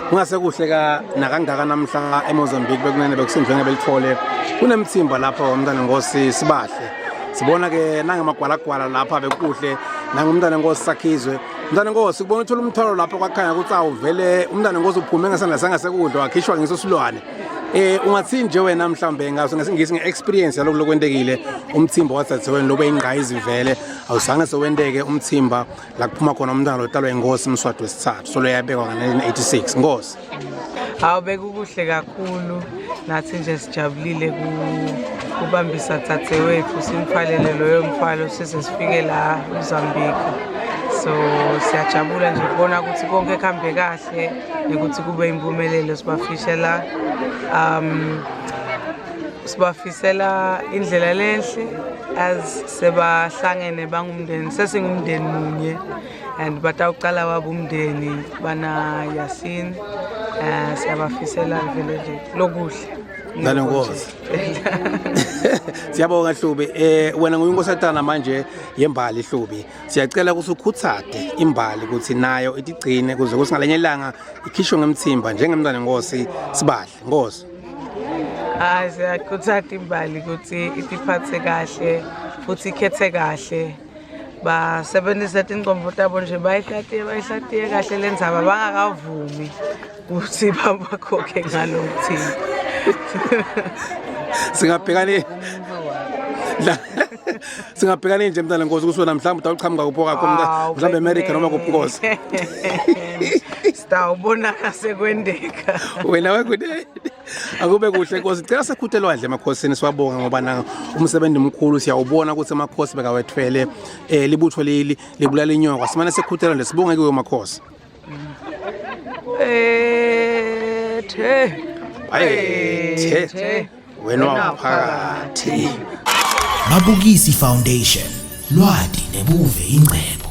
Kungasekuhle ka nakangaka namhla eMozambique bekunene bekusindlenge belithole kunemthimba lapho umntana Nkosi sibahle. Sibona ke nangamagwalagwala lapha bekuhle nangumntana Nkosi sakhizwe. Mntana Nkosi kubona uthola umthwalo lapho kwakhanya ukuthi awuvele umntana Nkosi uphume ngesandla sangasekudla wakhishwa ngiso silwane. Eh ungathini nje wena mhlawumbe ngaso ngesingisi ngeexperience yalokhu lokwentekile umthimba wathathiwe lobe ingqayizivele awuzange sewenteke umthimba la kuphuma khona umntwana lotalwa inkosi Mswati wesithathu solo yabekwa nga-1986 nkosi Hawu bekukuhle kakhulu nathi nje sijabulile kubambisa wethu simfalele loyo mfalo size sifike la eMozambique so siyajabula nje kubona ukuthi konke kuhambe kahle nekuthi kube impumelelo sibafishela um sibafisela indlela lenhle as sebahlangene bangumndeni sesingumndeni munye and batawucala wabo umndeni bana Yasin eh siyabafisela vele nje lokuhle Ngane nkosi. Siyabonga Hlubi. Eh wena nguyinkosatana manje yembali Hlubi. Siyacela ukuthi ukhuthade imbali ukuthi nayo itigcine kuze kuthi ngalenye ilanga ikhishwe ngemthimba njengemntwana nkosi sibahle. Nkosi. Hayi siyakhuthatha imbali ukuthi itiphathe kahle futhi ikhethe kahle basebenzise tingcondvo tabo nje bayihlatiye bayihlatiye kahle le ndzaba bangakavumi ukuthi babakhokhe ngalo mthimba Singabhekani Singabhekani nje mntana nkosi ukuthi wena mhlawumbe utawuqhamuka kuphi kwakho mhlawumbe America noma kuphi nkosi. Sitawubona sekwendeka. Wena wekude. Akube kuhle nkosi. Cela sekhuthe elwandle emakhosini siwabonga ngoba na umsebenzi omkhulu siyawubona ukuthi amakhosi bekawethwele eh libutho leli libulala inyoka. Simane sekhuthe elwandle sibonge kuyo makhosi. Ethe. Ayethe. Wena waphakathi. Mabukisi Foundation lwati nebuve ingcebo.